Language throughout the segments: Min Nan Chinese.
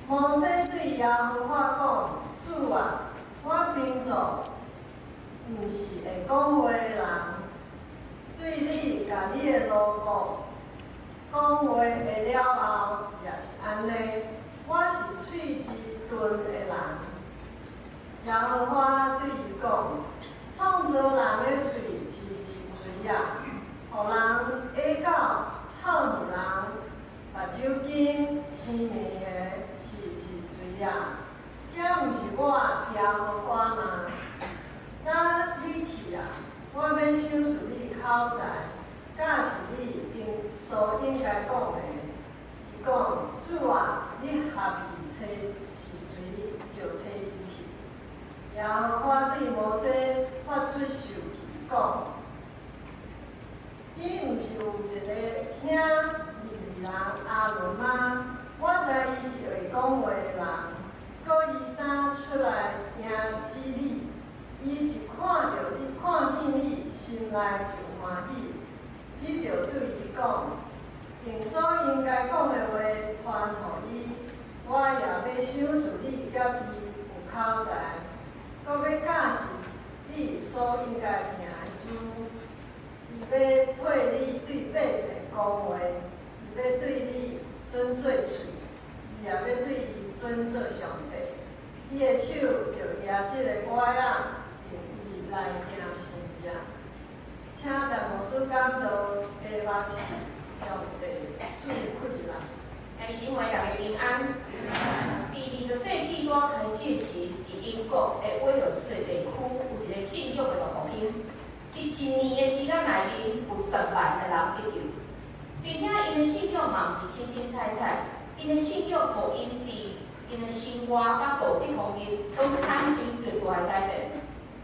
摩西對耶和華講：主啊，我平素毋是會講話的人，對你佮你的奴僕講話的了後，也是按呢。我是喙舌鈍的人。耶和華對伊講：創造人的喙是一錘仔，予人啞狗、臭耳人、目睭金、青面的是一錘仔，這毋是我耶和華嗎？那你去啊，我欲賞賜你口才，教示你應所應該講的。伊講：主啊，你合意揣是誰，就揣伊去。耶和華對摩西發出受氣，講：你毋是有一个兄利未人亞倫嗎？我知伊是會講話的人，閣伊當出來迎接你，伊一看著你，看見你，心內就歡喜。你著對伊講，用所應該講的話傳予伊，我也欲賞賜你佮伊有口才，閣欲教示你所應該行的事。伊欲替你對百姓講話，伊欲對你準做喙，你也欲對伊準做上帝。你的手著舉這个拐仔，用伊來行神跡。請陳牧師講道的牧師，上帝賜氣力。兄弟姊妹，大家平安。佇20世紀拄開始時，佇英國的威爾士的地區，有一个信仰的大復興。佇一年的時間內面，有10萬的人得救，並且𪜶的信仰嘛毋是凊凊彩彩，𪜶的信仰予𪜶佇𪜶的生活佮道德方面，攏產生極大的改變。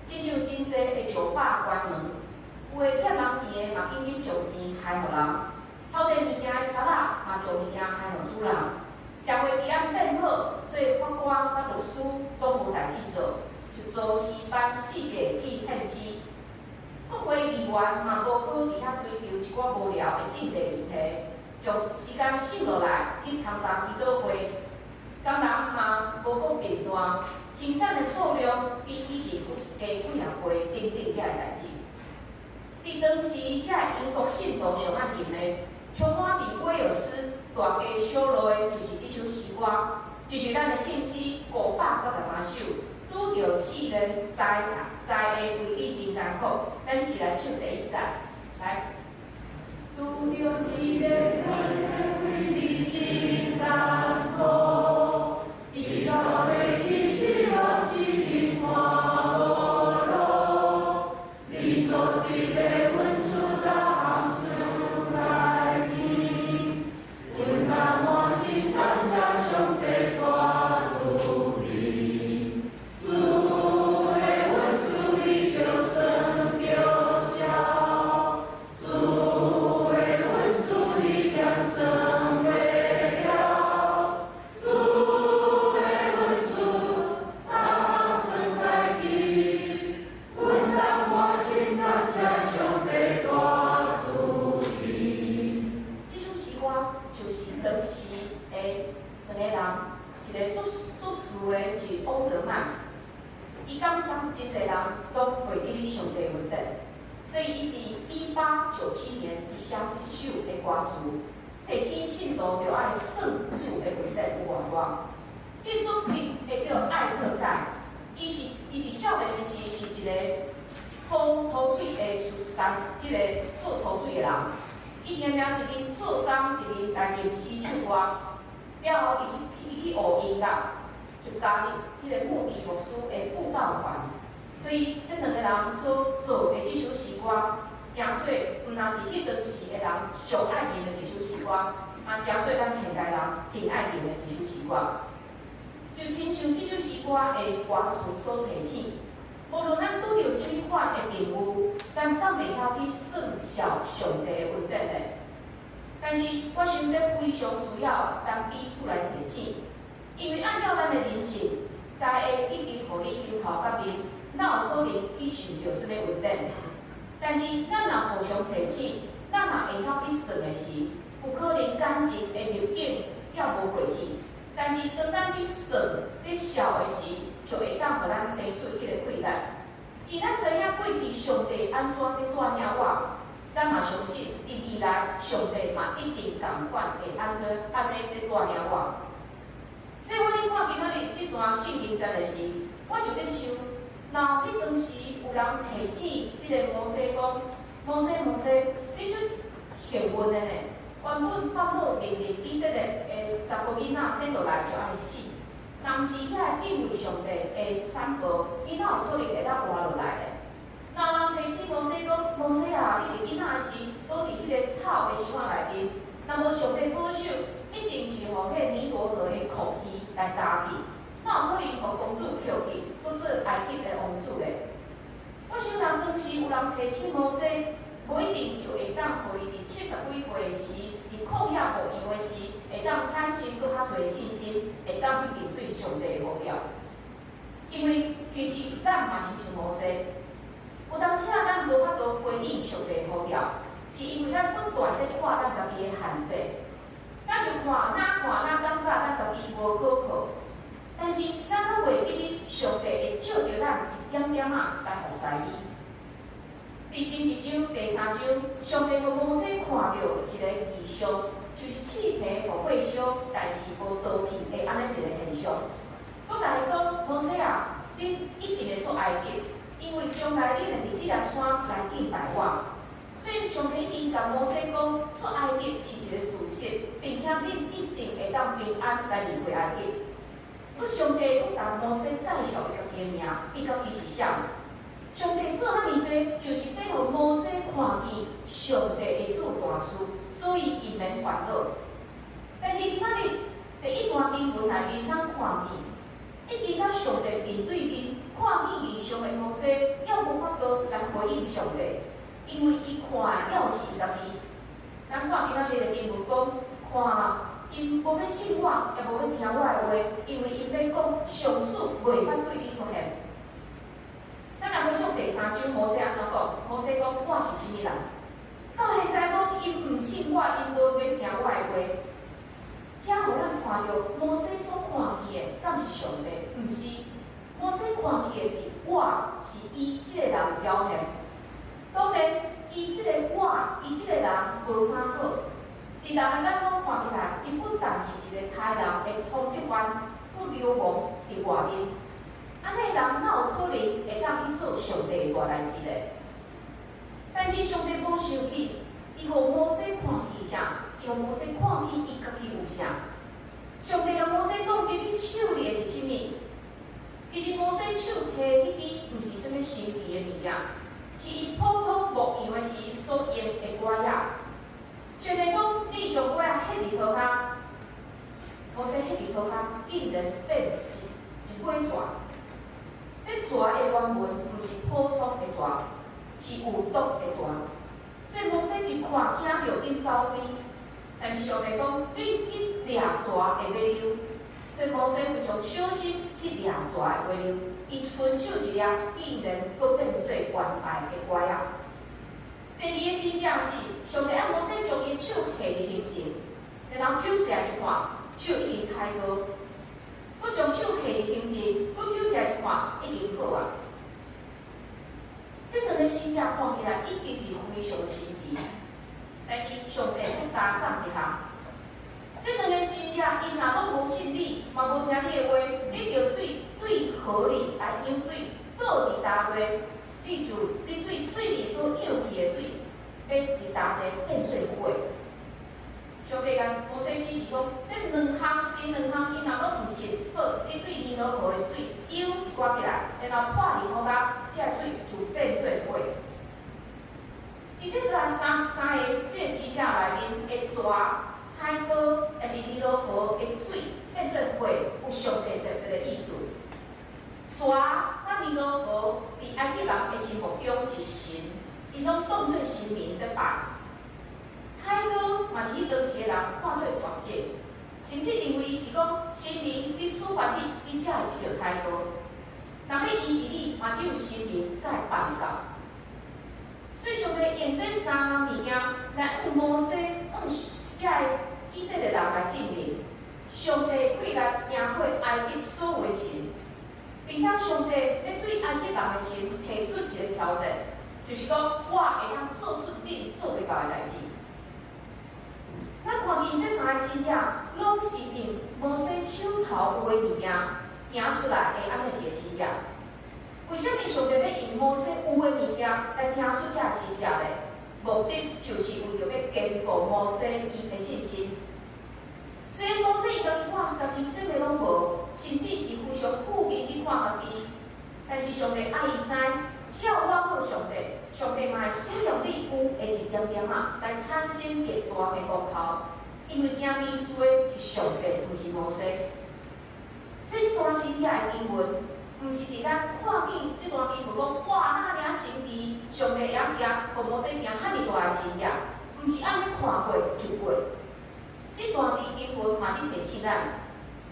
親像真濟的酒吧關門，有的欠人錢的嘛緊緊將錢還予人，偷提物件的賊仔嘛將物件還予主人。社會治安變好，所以法官佮律師攏無代誌做，就做詩班四界去獻詩。國會議員嘛無閣佇遐追求一寡無聊的政治議題，將時間省落來去參加祈禱會。工人嘛無閣貧惰，生產的數量比以前閣加幾仔倍等等遮的代誌。佇當時，遮英國信徒上愛吟的，充滿佇威爾斯大街小路的，就是這首詩歌，就是咱的聖詩593首，拄著試煉災災的為你真艱苦。咱一齊來唱第一節，來。拄著試煉為你真艱苦，直到尾一絲目屎你看無路，你所得的恩賜逐項算來記，阮當滿心感謝上帝大慈悲，主的恩賜你著算著數，主的恩賜你減算袂了，主的恩賜逐項算來記，阮當滿心感謝上帝大慈悲。這首詩歌就是當時的兩個人，一个做做事的是歐德曼，伊感覺真濟人攏袂記得上帝恩典，所以伊佇1897年，伊寫這首的歌詞，提醒信徒著愛算主的恩典有偌大。這個作品會叫艾克賽，伊是伊佇少年的時是一個塗塗水的師三，彼个做塗水的人。伊定定一邊做工一邊來吟詩唱歌，了後伊去學音樂，就加入彼个穆迪牧師的布道團。所以這兩個人所做的這首詩歌，成做毋若是彼當時的人上愛吟的一首詩歌，嘛成做咱現代人真愛吟的一首詩歌。就親像這首詩歌的歌詞所提醒，無論咱拄著啥物款的境遇，咱敢會曉去算數上帝的恩典呢？但是我想這非常需要咱彼此來提醒，因為按照咱的人性，災禍已經予你憂頭甲面，哪有可能去想著啥物恩典？但是咱若互相提醒，咱若會曉去算的時，有可能感情的逆境猶無過去。但是當咱佇算、佇數的時，就會當予咱生出彼个氣力。因咱知影過去上帝按怎欲帶領我，咱嘛相信佇未來上帝嘛一定仝款會按怎按呢咧帶領我。所以我咧看今仔日這段聖經節的時，我就咧想，若彼當時有人提醒這个摩西講：摩西，摩西，你足幸運的呢！原本法老命令以色列的十個囡仔生落來就愛死，若毋是遐个敬畏上帝的產婆，伊哪有可能會當活落來咧？若有人提醒摩西講：摩西啊，你佇囡仔時，倒佇彼个草的箱仔內面，若無上帝保守，一定是予彼个尼羅河的蛞蝓來咬去，哪有可能予公主抾去，閣做埃及的王子咧？我想，若當時有人提醒摩西，無一定就會當予伊佇70幾歲的時，佇曠野牧羊的時，會當產生閣較濟信心，會當去面對上帝的呼叫。因為其實咱嘛親像摩西，有當時啊，咱無法度回應上帝的呼叫，是因為咱不斷咧看咱家己的限制，咱就看哪看哪感覺咱家己無可靠，但是咱閣袂記得上帝會借著咱一點點仔來服侍伊。佇前一章、第三章，上帝予摩西看著一个異象，就是刺皮予火燒，但是無刀去的按呢一个現象。閣共伊講：摩西啊，你一定會出埃及，因為將來你會佇這粒山來敬拜我。所以上帝已經共摩西講，出埃及是一個事實，並且你一定會當平安來離開埃及。閣上帝閣共摩西介紹伊家己的名，伊家己是啥？上帝做遐爾濟，就是欲予摩西看見上帝會做大事，所以伊免煩惱。但是今仔日佇這段經文內面，咱看見已經佮上帝面對面，看見異象的摩西，猶無法度來回應上帝，因為伊看的猶是伊家己。咱看今仔日的經文講，看𪜶無欲信我，也無欲聽我的話，因為𪜶欲講上主袂捌對你出現。咱來回想第三章，摩西按怎講？摩西講：我是啥物人？到現在講𪜶毋信我，𪜶無欲聽我的話。這予咱看著摩西所看見的，敢是上帝？毋是，摩西看見的是我是伊這个人的表現。當然，伊這個我，伊這個人無啥好。佇人的眼中看起來，伊不但是一個刣人的通緝犯，閣流亡佇外面。按呢人哪有可能會當去做上帝的大代誌咧？但是上帝無生氣，伊予摩西看見啥？伊予摩西看見伊家己有啥？上帝共摩西講：佇你手裡的是啥物？其實摩西手提彼支毋是啥物神奇的物件，是伊普通牧羊的時所用的拐仔。上帝講：你將拐仔彼佇塗跤，摩西彼佇塗跤，竟然變一一尾蛇。這蛇的原文毋是普通的蛇，是有毒的蛇。所以摩西一看，驚著緊走開。但是上帝講：你去掠蛇的尾溜。所以摩西非常小心去掠蛇的尾溜，伊伸手一掠，竟然閣變做原來的拐仔。第二個神跡是，上帝愛摩西將伊手提佇胸前，然後搝起來一看，手已經開刀。閣將手提佇胸前，閣搝起來一看，已經好啊。這兩个神跡看起來已經是非常神奇，但是上帝閣加送一項。這兩个神跡，𪜶若攏無信你，嘛無聽你的話，你著對對河裡來揚水，倒佇乾地，你就你對水裡所揚起的水，欲佇乾地變做血。上帝共摩西指示講，這兩項，這兩項，𪜶若攏毋信，好，你對尼羅河的水揚一寡起來，然後潑佇塗跤，這個水就變做血。佇這個三三个這個神跡內面的蛇、開刀，抑是尼羅河的水變做血，有上帝特別的意思。蛇佮尼羅河佇埃及人的心目中是神，𪜶攏當做神明咧拜。開刀嘛是彼當時的人看做絕症，甚至認為是講神明佇處罰你，你才會得著開刀。若欲醫治你，嘛只有神明才會辦會到。所以上帝用這三項物件，就是講，我會當做出恁做袂到的代誌。咱看見這三个神蹟，攏是用摩西手頭有的物件行出來的按呢一个神蹟。為啥物上帝欲用摩西有的物件來行出這神蹟咧？目的就是為著欲堅固摩西伊的信心。雖然摩西伊家己看家己啥物攏無，甚至是非常負面去看家己，但是上帝愛伊知，只要倚靠上帝，上帝嘛會使用你有的一點點仔來產生極大的功效。因為行奇事的是上帝，毋是摩西。所以這段神蹟的經文，毋是佇咱看見這段經文講，哇，哪爾神奇，上帝會曉行，予摩西行遐爾大的神蹟，毋是按呢看過就過。這段佇經文嘛佇提醒咱，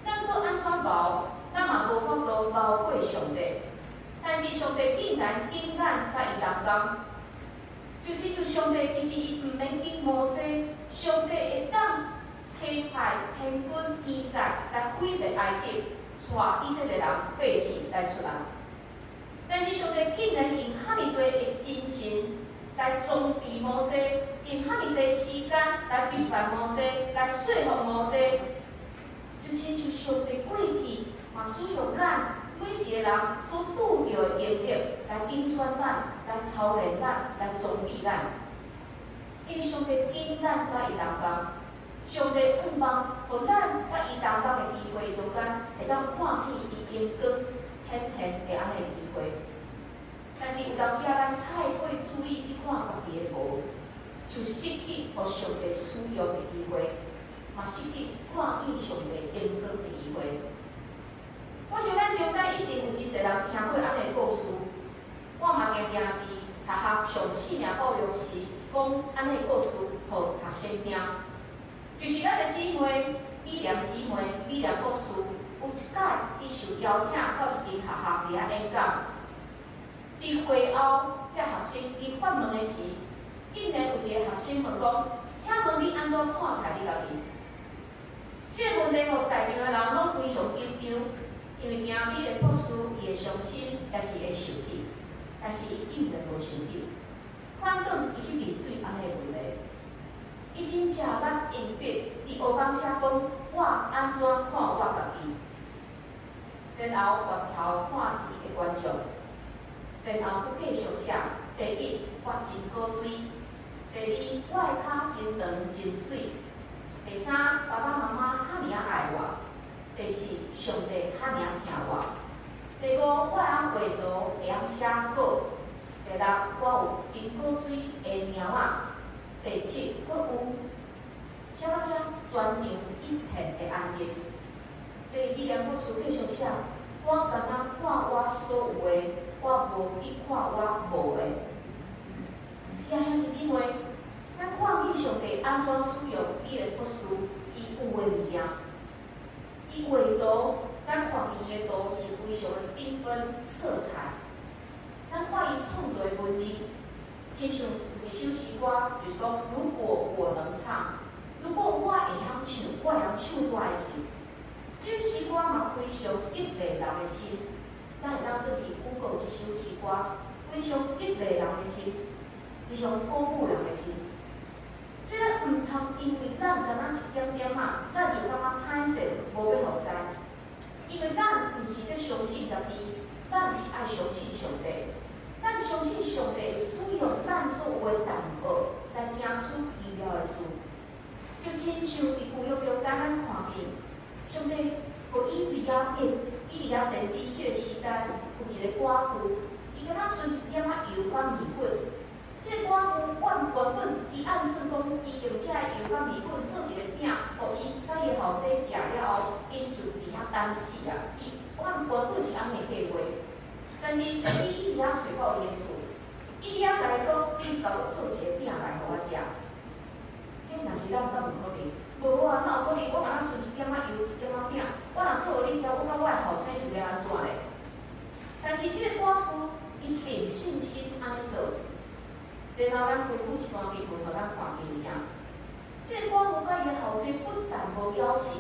咱閣按怎熬，咱嘛無法度熬過上帝。但是上帝竟然揀咱佮伊同工，就是就上帝其實伊毋免揀摩西，上帝會當差派天軍天使來毀滅埃及，帶以色列人百姓來出來。但是上帝竟然用遐爾濟的精神來裝備摩西，用遐爾濟時間來陪伴摩西，來說服摩西，就親像上帝過去嘛使用咱每一個人所拄著的經歷來揀選咱，來操練咱，來裝備咱。因為上帝揀咱佮伊同工，上帝向望予咱佮伊同工的機會中間，會當看見伊榮光顯現的按呢機會。但是有當時啊，咱太過注意去看家己的無，就失去予上帝使用的機會，嘛失去看見上帝榮光的機會。我想咱中間一定有真濟人聽過按呢故事，我嘛定定佇學校上生命教育時講按呢故事，予學生聽。就是咱的姊妹美蓮姊妹、美蓮博士，有一擺伊受邀請到一間學校佇遐演講。佇會後，這學生佇發問的時，竟然有一個學生問講：“請問你按怎看待你家己？”這個問題，予在場的人攏非常緊張，因為驚美蓮博士伊會傷心，抑是會受氣。但是伊竟然無生氣，反轉伊去面對按呢問題。伊真正捌用筆佇黑板寫講：我按怎看我家己？然後回頭看伊的觀眾，然後閣繼續寫：第一，我真古錐；第二，我的跤真長真媠；第三，爸爸媽媽遐爾愛我；第四，上帝遐爾疼我；第五，我會曉畫圖，會曉寫稿；第六，我有真古錐的貓仔；第七，閣有寫到遮，全場一片的安靜。所以美蓮博士繼續寫：我敢若看我所有的，我無去看我無的。是啊，兄弟姊妹，咱看見上帝按怎使用美蓮博士伊有的物件，伊畫圖，咱看見伊的圖是非常的繽紛色彩。咱看伊創作的文字，親像有一首詩歌，就是講如果我能唱，如果我會曉唱，我會曉唱歌的時，這首詩歌嘛非常激勵人的心。咱會當轉去 Google 這首詩歌，非常激勵人的心，非常鼓舞人的心。所以咱毋通因為咱敢若一點點仔，咱就感覺歹勢，無欲服侍。因為咱毋是咧相信家己，咱是愛相信上帝。咱相信上帝會使用咱所有的淡薄來行出奇妙的事。就親像佇舊約中間，咱看見上帝予以利亞先知彼個時代，有一個寡婦，伊敢若賰一點仔油佮麵粉。這個寡婦原本伊按算講，伊用這個油佮麵粉做一個餅，予伊佮伊後生食了後，𪜶就佇遐等死啊！伊原本是按呢計畫，但是先知以利亞揣到伊的厝，以利亞共伊講：“你共我做一個餅來予我食。”彼若是咱敢有可能？無啊，哪有可能？我敢若賰一點仔油，一點仔餅，我若做予你食，我佮我的後生是欲按怎咧？但是這個寡婦，伊憑信心按呢做，然後咱根據這段經文，予咱看見啥？這個寡婦佮伊的後生不但無枵死，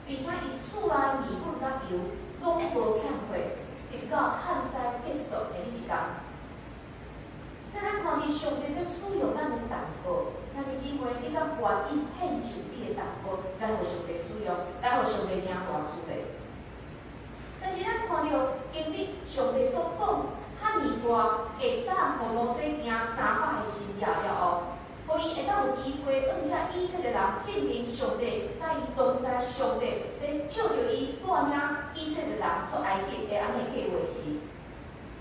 並且伊厝內麵粉佮油攏無欠缺，直到旱災結束的彼一工。所以咱看見上帝咧使用咱的淡薄，兄弟姊妹，你敢願意獻上你的淡薄來予上帝使用，來予上帝成大事咧？但是咱看著經歷上帝所講遐爾大，會當予摩西行300个神蹟了後，予伊會當有機會，向這以色列人證明上帝佮伊同在，上帝咧借著伊帶領以色列人出埃及的按呢計畫時，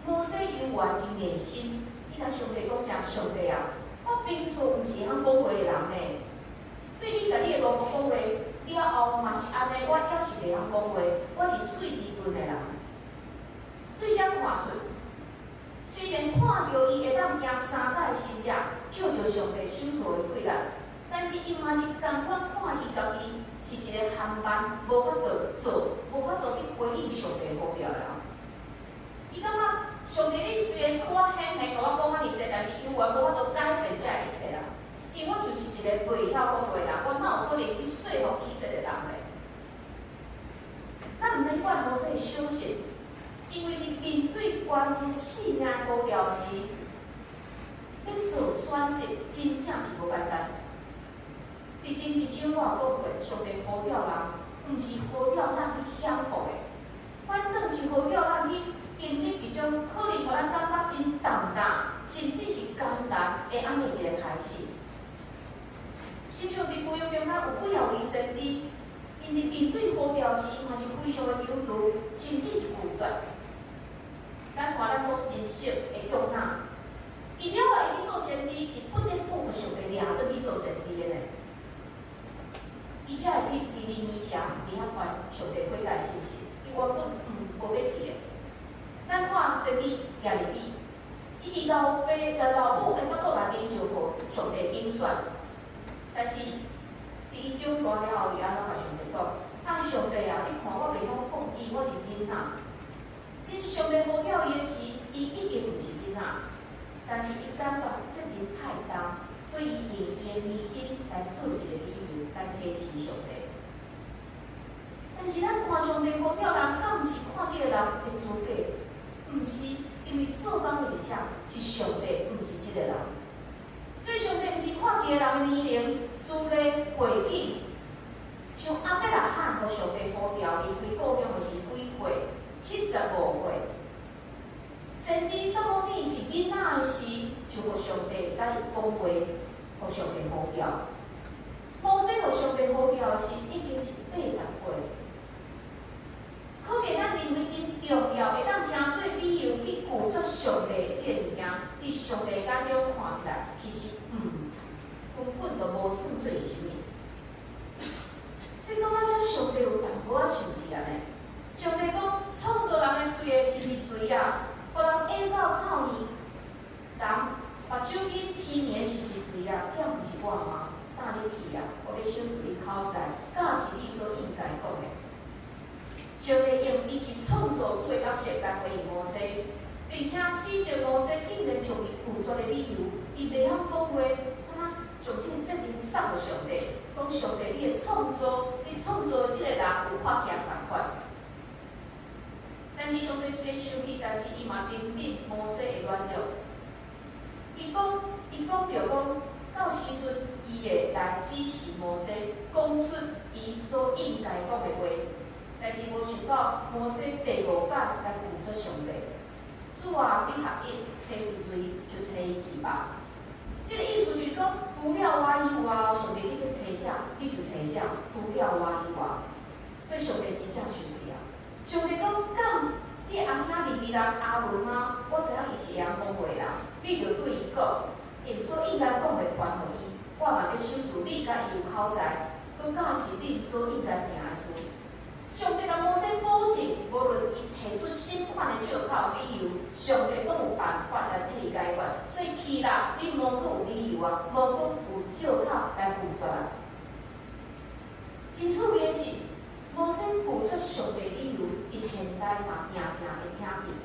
摩西猶原真硬心，伊共上帝講啥？上帝啊，我平素毋是會曉講話的人呢。對你共你的奴僕講話了後嘛是按呢，我猶是袂曉講話，我是喙舌笨的人。對這看出，雖然看著伊會當行三擺神蹟，借著上帝手所的貴力，但是伊嘛是仝款看伊家己是一個含慢，無法度做，無法度去回應上帝呼召的人。伊感覺上帝你雖然對我顯現，共我講遐爾濟，但是猶原無法度改變這一切啦。因為我就是一個袂曉講話的人，我哪有可能去說服以色列人咧？咱毋免怪摩西的小心，因為佇面對關鍵性命呼召時，欲做選擇真正是無簡單。佇前一章我有講過，上帝呼召人，毋是呼召咱去享福的，反倒是呼召咱去經歷一種可能予咱感覺真重擔，甚至是艱難的按呢一個開始。親像佇舊約中間有幾仔位先知，𪜶佇面對呼召時，嘛是非常的猶豫，甚至是拒絕。咱看咱所真熟的約拿，伊了後會去做先知，是不得不予上帝掠轉去做先知的呢。伊才會去尼尼微城佇遐傳上帝悔改信息，伊原本毋無欲去的。咱看先知耶利米，伊佇老爸佮老母的腹肚內面就予上帝揀選，但是佇伊長大了後，伊按怎共上帝講？啊，上帝啊，你看我袂曉講伊，我是囡仔。其實上帝呼召伊的時，伊已經毋是囡仔，但是伊感覺責任太重，所以伊用伊的年輕來做一個理由來推辭上帝。但是咱看上帝呼召人，敢毋是看這個人的資格？毋是，因為做工的是啥？是上帝，毋是這個人。所以上帝毋是看一個人的年齡、資歷、背景。像亞伯拉罕予上帝呼召離開故鄉的時幾歲？75歲。先知撒母耳是囡仔的時，就予上帝共伊講話，予上帝呼召。摩西予上帝呼召的時，已經是80歲。可見咱認為真重要，會當成做理由去拒絕上帝這個物件，佇上帝眼中看起來，其實根本就無算做是啥物。所以講到這，上帝有淡薄仔生氣按呢。上帝講，創造人的喙的是毋是錘仔？予人下到臭耳，人目睭緊痴迷的是毋是錘仔？敢毋是我嗎？帶你去啊，我欲賞賜你口才，敢是你所應該講的。上帝用伊是創造主的角色來回應摩西，並且指責摩西竟然將伊拒絕的理由，伊袂曉講話，敢若將這個責任送予上帝，講上帝你的創造，你創造的這個人有缺陷仝款。但是上帝雖然生氣，但是伊嘛憐憫摩西的軟弱。伊講，伊講著講，到時陣伊會來指示摩西，講出伊所應該講的話。但是無想到摩西第五擺來拒絕上帝。主啊，你合意揣一錘就揣伊去吧。這個意思就是講，除了我以外，上帝你欲揣啥，你就揣啥，除了我以外。所以上帝真正生氣啊！上帝講，敢你翁仔利未人亞倫嗎？我知影伊是會曉講話的人，你著對伊講，用所應該講的傳予伊，我嘛欲賞賜你佮伊有口才，閣教示恁所應該行的事。上帝共摩西保證，無論伊提出啥款的借口理由，上帝攏有辦法來替伊解決。所以去啦，你毋閣有理由啊，毋閣有借口來拒絕啊。真趣味的是，摩西拒絕上帝理由，佇現代嘛定定會聽見。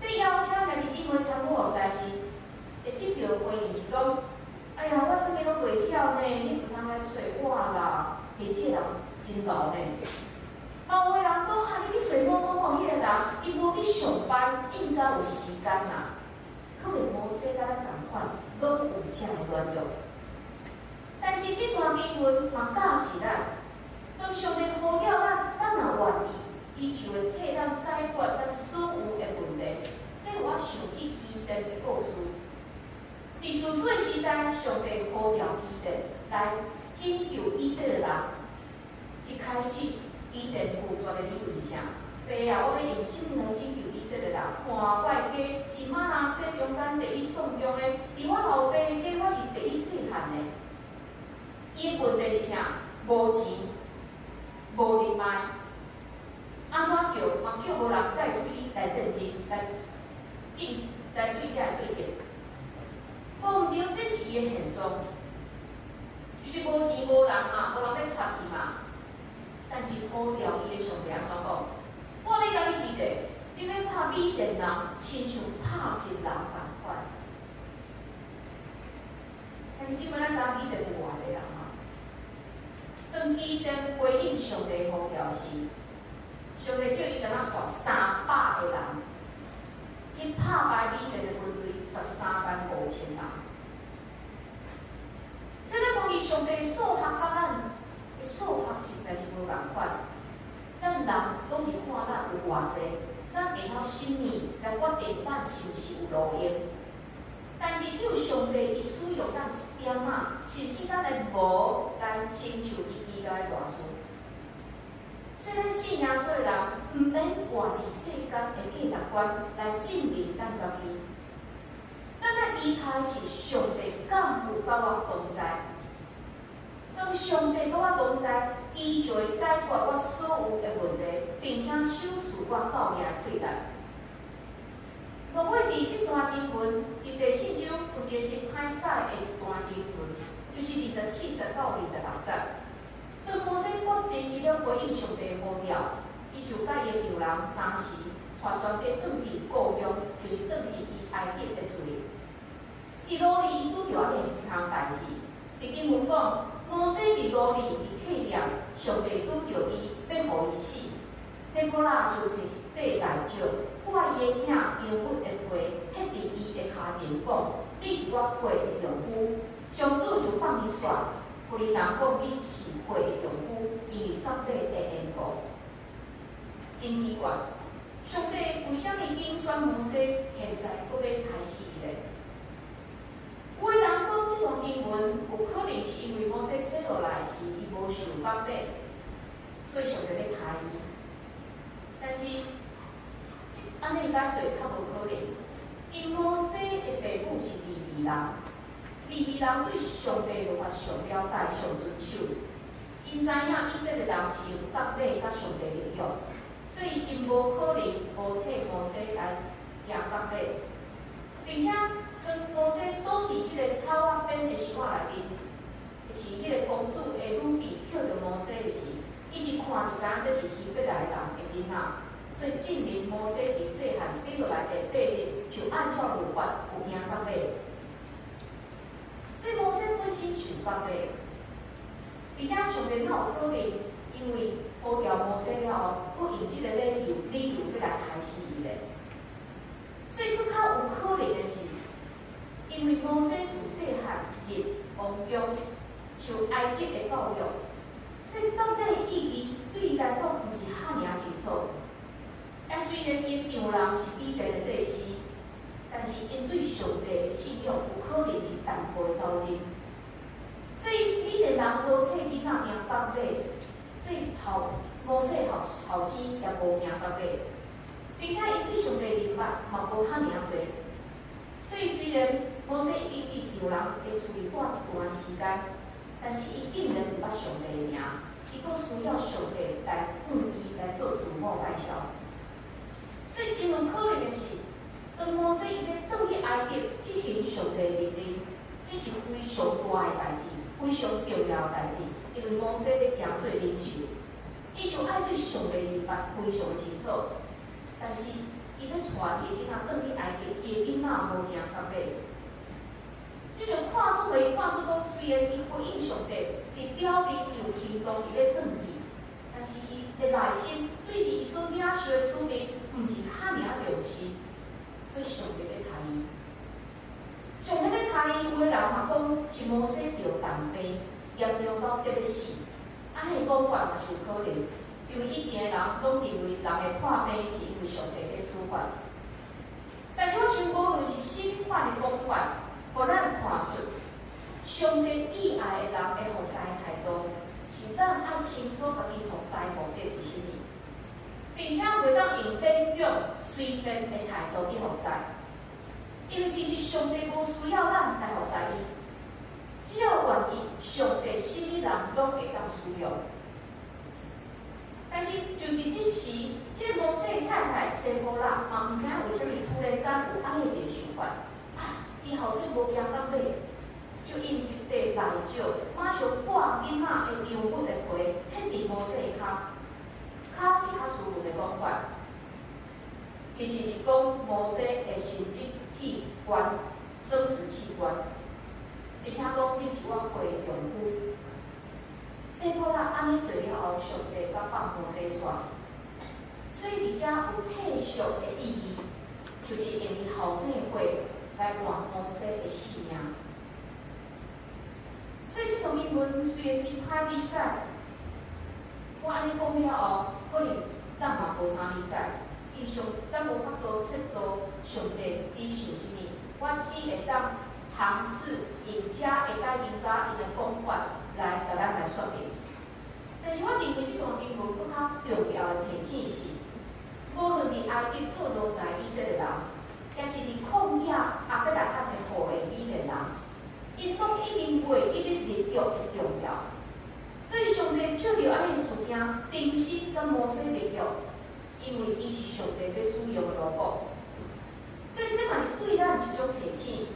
被邀請兄弟姊妹參與服侍時，會得著回應是講：哎呀，我啥物攏袂曉呢，你毋通來揣我啦。其實這個人真𠢕呢。嘛有的人講啊，你去揣某某某彼個人，伊無去上班，應該有時間啦。可能摩西佮咱仝款，攏有遮的軟弱。但是這段經文嘛教示咱，當上帝呼召咱，咱若願意，伊就會替咱解決咱所有的問題。這予我想起基甸的故事。佇士師的時代，上帝呼召基甸來拯救以色列人。一開始，基甸拒絕的理由是啥？爸啊，我欲用啥物來拯救以色列人？看我的家是瑪拿西中間第一壯壯的，佇我老爸的家，我是第一細漢的。伊的問題是啥？無錢，無人脈，按怎叫嘛叫無人共伊出去來戰爭，來進來對這個對敵。無毋對，這是伊的現狀，就是無錢無人嘛，無人欲插伊嘛。但是呼召伊的上帝按怎講？我咧共你佇咧，你欲拍米甸人，親像拍一人仝款。但是這擺咱知影米甸有偌濟人嘛？當基甸回應上帝呼召時，上帝叫伊敢若帶300個人去拍敗米甸的軍隊135,000人。所以咱講伊上帝數學佮咱的數學實在是無仝款。咱人攏是看咱有偌濟，咱會曉啥物來決定咱是毋是有路用。但是只有上帝伊使用咱一點仔，甚至咱的無來成就伊奇妙的大事。所以咱信耶穌的人，毋免活佇世間的價值觀來證明咱家己。咱愛期待的是上帝敢有佮我同在。當上帝佮我同在，伊就會解決我所有的問題，並且賞賜我救命的氣力。落尾佇這段經文，佇第四章有一個真歹解的一段經文，就是24節到26節。當摩西決定伊欲回應上帝呼召，伊就佮伊的丈人三時帶全家轉去故鄉，就是轉去伊埃及的厝裡。佇路裡，伊拄著按呢一項代誌。佇經文講，摩西佇路裡佇客店，上帝拄著伊，欲予伊死。這波拉就提一塊大石，蓋伊的囝羊骨的皮，彼佇伊的跤前講：你是我血的丈夫。上主就放伊煞。婦人講你是血的丈夫，因為割禮的緣故。真奇怪，上帝為啥物揀選摩西，現在閣欲刣死伊咧？有的人講這段經文有可能是因為摩西生落來時伊無受割禮，所以上帝欲刣伊。但是，按呢解說較無可能，因摩西的爸母是利未人，利未人對上帝律法上了解、上遵守。𪜶知影以色列人是用割禮佮上帝立約，所以𪜶無可能無替摩西來行割禮，並且當摩西倒佇彼个草仔邊的樹仔內面，是彼个公主的女婢抾著摩西的時，伊一看就知影這是希伯來人的囡仔，所以證明摩西佇細漢生落來第八日就按照律法有行割禮，所以摩西本身是有割禮，而且上帝哪有可能因為呼召摩西了後，閣用這个理由欲來刣死伊咧？所以閣較有可能的是，因為摩西自細漢入王宮受埃及的教育，所以割禮意義對伊來講毋是遐爾清楚。啊，雖然伊的丈人是米甸的祭司，但是𪜶對上帝的信仰有可能是淡薄的走神。所以米甸人無替囡仔行割禮，所以後摩西後後生也無行割禮，並且𪜶對上帝明白嘛無遐爾濟。所以雖然摩西已經佇丈人的厝裡住一段時間，但是伊竟然毋捌上帝的名，伊閣需要上帝來向伊來做自我介紹。所以真有可能的是，當摩西伊欲轉去埃及執行上帝的命令，這是非常大的代誌，非常重要的代誌。因為摩西欲成做領袖，伊就愛對上帝明白非常的清楚。但是伊欲帶伊的囡仔轉去埃及，伊的囡仔無行割禮。這就看出來，看出講，雖然伊回應上帝，佇表面有行動，伊欲轉去，但是伊的內心對佇伊所領受的使命，毋是遐爾重視，所以上帝欲刣伊。下面有的人嘛講是摩西著重病，嚴重到得欲死，按呢講法嘛是有可能，因為以前的人攏認為人會破病是因為上帝佇處罰。但是我想無論是啥物款的講法，予咱看出上帝喜愛的人的服侍態度，是咱愛清楚家己服侍目的是啥物，並且袂當用勉強隨便的態度去服侍，因為其實上帝無需要咱來服侍伊，只要願意，上帝啥物人攏會當使用。但是就佇這時，這個摩西的太太西波拉嘛毋知影為啥物突然間有按呢一个想法，啊，伊後生無行到尾，就用一塊內石，馬上割囡仔的丈夫的皮，貼佇摩西的跤，跤是較斯文的講法，其實是講摩西的生殖器官、生殖器官，而且講你是我血的丈夫。西波拉按呢做了後，上帝才放摩西煞。所以佇遮有退贖的意義，就是用伊後生的血來換摩西的性命。所以這段經文雖然真歹理解，我按呢講了後，可能咱嘛無啥理解。伊上咱無法度測度上帝佇想啥物，我只會當嘗試用遮會使增加𪜶的講法來共咱來說明。但是我認為這段經文閣較重要的提醒是，無論佇埃及做奴才以色列人，抑是佇曠野亞伯拉罕的後裔米甸人，𪜶攏已經袂記得立約的重要。所以上帝藉著按呢事件，重新佮摩西立約，因為伊是上帝欲使用的奴僕。所以這嘛是對咱一種提醒：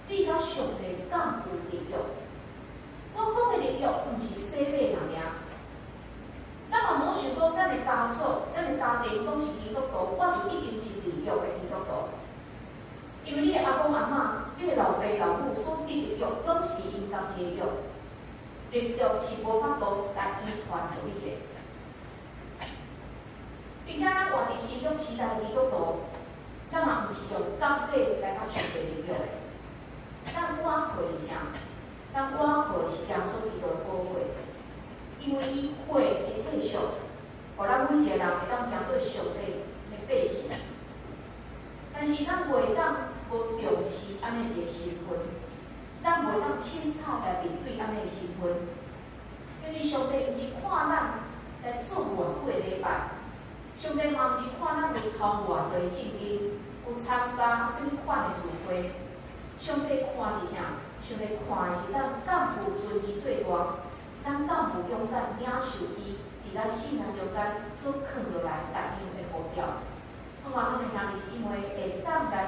你佮上帝敢有立約？我講的立約，毋是洗禮爾爾。咱嘛莫想講，咱的家族、咱的家庭攏是基督徒，我就一定是立約的基督徒。因為你的阿公阿嬤、你的老爸老母所立的約，攏是𪜶家己的約。立約是無法度來遺傳予你的。並且咱活佇新約時代的基督徒，咱嘛毋是用割禮來佮上帝立約的。咱倚靠的是啥？咱倚靠的是耶穌基督的寶血，因為伊血的退贖，予咱每一個人會當成做上帝的百姓。但是咱袂當無重視按呢一個身份，咱袂當凊彩來面對按呢個身份，因為上帝毋是看咱來做偌久的禮拜，上帝嘛毋是看咱有抄偌濟聖經，有參加啥物款的聚會。上帝看是啥？上帝看的是咱敢有尊伊做大，咱敢有勇敢領受伊佇咱生命中間所囥落來逐樣的呼召。希望咱的兄弟姊妹會當來